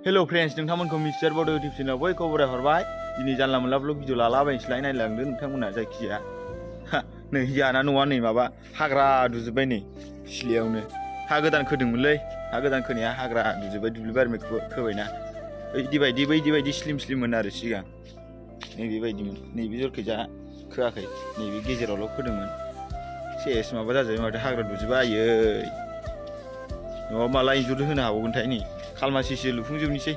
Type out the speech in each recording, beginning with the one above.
hello friends नोंथांमोनखौ mister बड' YouTube चेनेलाव बयखौ बराय हरबाय दिनै जानला मोनला ब्लग भिडिअ लालाबायनोसैलाय नायलांदो नोंथांमोना जायखिजाया नै जाना न'आ नै माबा हाग्रा दुजोब्बाय नै सिलायावनो हा गोदान खोदोंमोनलै हा गोदान खोनाया हाग्रा दुजोब्बाय दुब्लि बारि खोबायना बायदि बायदि स्लिम स्लिममोन आरो सिगां नैबेबायदिमोन नैबे जरखैजा खोआखै नैबे गेजेरावल' खोदोंमोन सेस माबा जाजोब्बाय माथो हाग्रा दुजोब्बाय आयै न'आव माला इन्जुर होनो हाबावगोनथाय नै खालमासिसो लुफुंजोबनोसै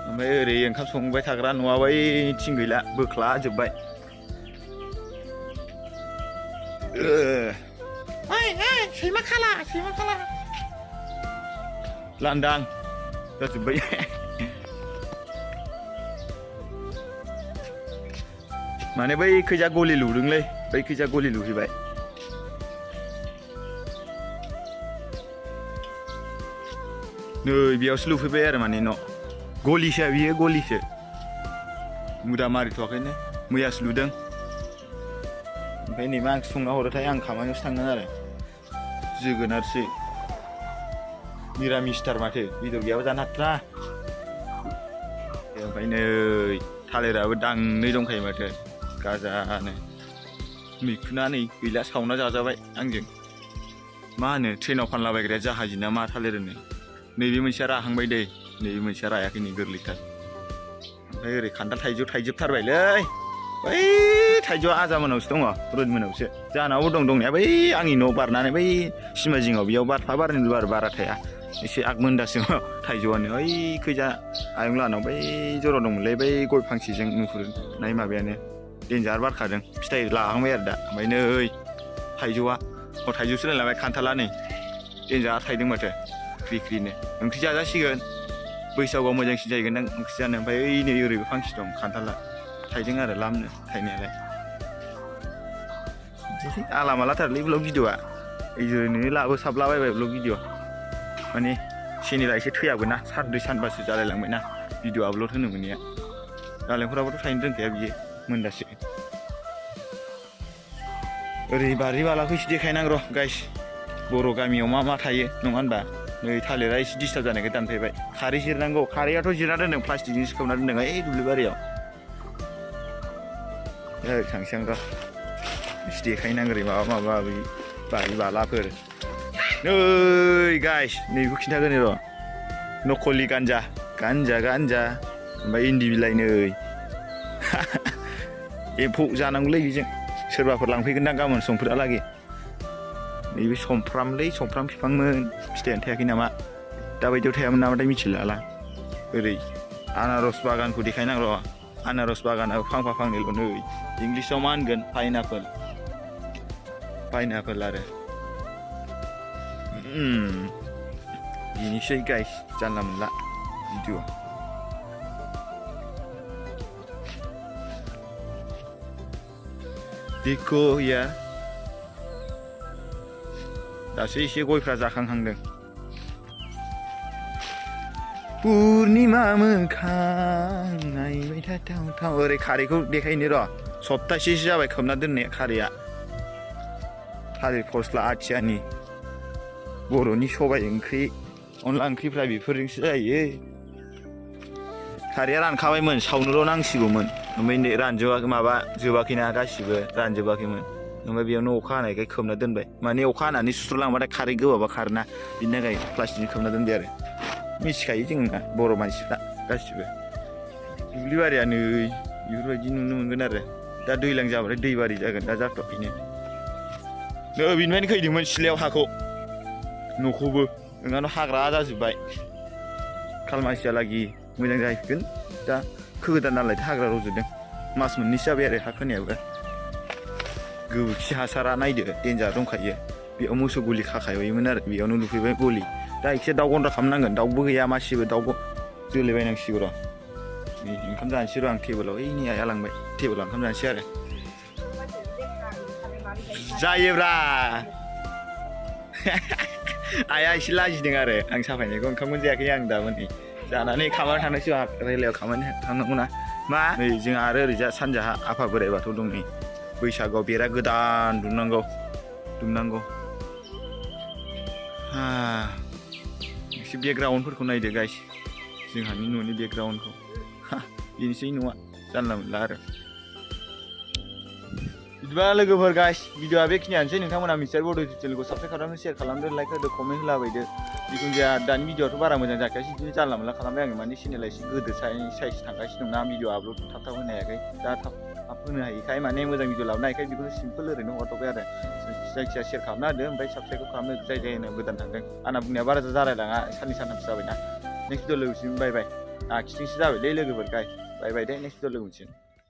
ओमफ्राय ओरै ओंखाम संबाय थाग्रा न'आ बै थिं गैला बोख्लाजोब्बाय सैमा खाला लांदां जाजोब्बाय माने बै खैजा गलि लुदोंलै बै खैजा गलि लुहैबाय नै बेयावसो लुफैबाय आरो माने न' गलिसो बियो गलिसो मुदा मारिथ'वाखैनो मैयासो लुदों ओमफ्राय नै मा ओंख्रि संना हरोथाय आं खामानियावसो थांगोन आरो जोगोनारसो मिरामिसथार माथो बेदर गैयाबा जानो हाथ्रा ओमफ्राय नै थालिराबो दांनै दंखायो माथो गाजानो मैखुना नै गैला सावना जाजाबाय आंजों मा होनो ट्रेनाव फानलाबायग्राया जाहाजि ना मा थालिर होनो नैबे मोनसेया राहांबाय दै नैबे मोनसेया रायाखै नै गोरलैथार ओमफ्राय ओरै खान्थाल थाइजोबथारबायलै बै थाइजौआ आजामोनावसो दङ रजमोनावसो जाहानावबो दंनाया बै आंनि न' बारनानै बै सिमा जिङाव बेयाव बारफा बारनैल' बारा थाया एसे आगमोन्दासिम थाइजौआनो ओइ खैजा आयं लानाव बै जराव दंमोनलै बै गय फांसेजों नुहुरनाय माबायानो देन्जार बारखादों फिथाइ लाहांबाय आरो दा ओमफ्राय नै थाइजौआ थाइजौसो लायलांबाय खान्थाला नै देन्जार थाइदों माथो ख्रिनो ओंख्रि जाजासिगोन बैसागुआव मोजांसिन जाहैगोन दां ओंख्रि जानो ओमफ्राय ओइ नै ओरैबो फांसे दं खान्थाला थाइदों आरो लामनो थाइनायालाय आला मालाथारलै ब्लग भिडिअआ ओरैनो लाबोसाबलाबायबाय ब्लग भिडिअ माने चेनेला एसे थैयाबो ना सानब्रै सानबासो जालायलांबायना भिडिअ आपल'ड होनो मोनैया नालेंखराबोथ' थायनो रोंखाया बियो मोनदासो ओरै बारि बालाखौ एसे देखायनांग र' गाइस बर' गामियाव मा मा थायो नङा होनबा नै थालिरा एसे डिस्टार्ब जानायखाय दानफायबाय खारै जिरनांगौ खारैयाथ' जिरना दोन्दों प्लास्टिकजोंसो खोबना दोन्दों ओइ दुब्लि बारियाव थांसै आं र' एसे देखायनांगौ माबा माबि बारि बालाफोर नै गाइस नैबेखौ खिन्थागोन र' नखलि गान्जा ओमफ्राय इन्दि बिलाइ नै एम्फौ जानांगौलै बेजों सोरबाफोर लांफैगोनदां गाबोन समफोरहालागै नैबे समफ्रामलै समफ्राम बिफांमोन फिथाइयानो थायाखै नामा दाबायदियाव थायामोन नामाथाय मिथिला ओरै आनारस बागानखौ देखायनांग र' आनारस बागानाबो फांफा फांनैल' नै इंलिसाव मा होनगोन पाइनापोल आरो बेनोसै गाइस जानला मोनला भिडिअ देखो या दासो एसे गयफ्रा जाखांहांदों पुर्निमा मोखां नायबाय थाथाव ओरै खारैखौ देखायनो र' सप्तासेसो जाबाय खोबना दोननाया खारैया थालिर फस्ला आथियानि बर'नि सबाइ ओंख्रि अनला ओंख्रिफ्रा बेफोरजोंसो जायो खारैया रानखाबायमोन सावनोल' नांसिगौमोन ओमफ्राय माबा जोबाखैना गासिबो रानजोबाखैमोन ओमफ्राय बेयावनो अखा हानायखाय खोबना दोनबाय माने अखा हानानै सुस्र'लांबाथाय खारै गोबाबा खारोना बिनि थाखाय प्लास्टिकनि खोबना दोनबाय आरो मिथिखायो जोंना बर' मानसिफ्रा गासिबो दुब्लि बारिया नै बेफोरबायदि नुनो मोनगोन आरो दा दैज्लां जाबाथाय दैबारि जागोन दा जाथ'वाखैनो नै बिनिफ्रायनो खैदोंमोन सिलायाव हाखौ न'खौबो नोंनाथ' हाग्रा जाजोब्बाय खालमासियालागि मोजां जाहैगोन दा खोगोदान नालाय हाग्रा रज'दों मास मोननैसो जाबाय आरो हा खोनायाबो गोबोरखि हासारा नायदो देन्जार दंखायो बेयाव मोसौ गलि खाखायोमोन आरो बेयावनो लुफैबाय गलि दा एसे दाउ गन्द्रा खालामनांगोन दाउबो गैया मासेबो दाउ जोलै बायनांसिगौ र' ओंखाम जानोसै र' आं टेबोलाव ओइ नै आइया लांबाय टेबोलाव ओंखाम जानोसै आरो जायोब्रा आइया एसे लाजिदों आरो आं साफायनायखौ ओंखाम मोनजायाखै आं दाबो नै जानानै खामानि थांनोसै रेलायाव खामानि थांनांगौ ना मा नै जोंहा आरो ओरैजा सानजाहा आफा बोराइ बाथौ दं नै बैसागोआव बेरा गोदान दुमनांगौ एसे बेकग्राउन्डफोरखौ नायदो गाइस जोंहानि न'नि बेकग्राउन्डखौ बेनोसै न'आ जानला मोनला आरो बिदिबा लोगोफोर गाइस भिडिअआ बेखिनियानोसै नोंथांमोना मिस्टार बड' चेनेलखौ साबस्क्राइब खालामदो शेयार खालामदो लाइक होदो कमेन्ट होलाबायदो जिखुनु जाया दानि भिडिअआथ' बारा मोजां जाखायासै बिदिनो जानला मोनला खालामबाय आङो माने चेनेला एसे गोदो साइज थांगासिनो दंना भिडिअ आपल'ड थाब होनो हायाखै दा थाब होनो हायैखाय माने मोजां भिडिअ लाबोनो हायैखाय बेखौनो सिम्पोल ओरैनो हगारथ'बाय आरो जायखिया शेयार खालामना होदो ओमफ्राय साबस्क्राइब खालामनो जाय जायनो गोदान थांदों आंना बुंनाया बारा जालायलाङा साननै सानथामसो जाबायना नेक्स्ट भिडिअ लोगोसे बाय बाय आखिथिंसो जाबायलै लोगोफोर गाइस बाय बाय दे नेक्स्ट भिडिअ लोगो मोनसिगोन